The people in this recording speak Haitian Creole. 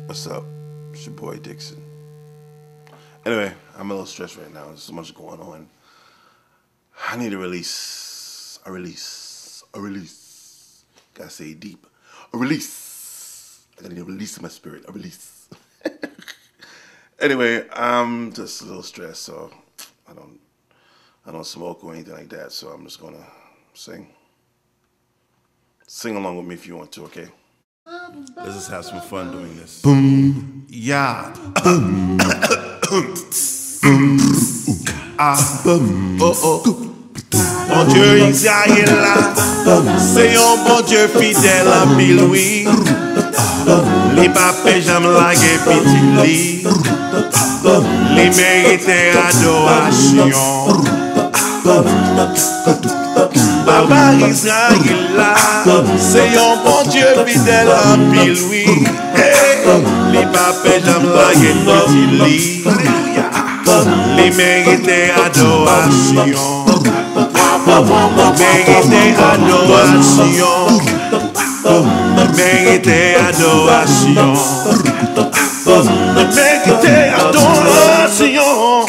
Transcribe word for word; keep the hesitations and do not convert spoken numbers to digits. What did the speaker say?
What's up? It's your boy Dixon. Anyway, I'm a little stressed right now. There's so much going on. I need a release. A release. A release. Gotta say it deep. A release. I gotta need a release in my spirit. A release. Anyway, I'm just a little stressed, so I don't I don't smoke or anything like that, so I'm just gonna sing. Sing along with me if you want to, okay? Let's just have some fun doing this. Boom, ya, boom, boom, ah, boom, oh, oh. Bondye Izrayèl la, se yon Bondye fidèl anpil, wi. Li pa pe janm lage pitit li. Li merite adorasyon. Papa Izrayèl la, se yon Bondye fidèl anpil, wi. Hey, li pa pe janm lage pitit li. Li merite adorasyon. Merite adorasyon. Merite adorasyon. Merite adorasyon.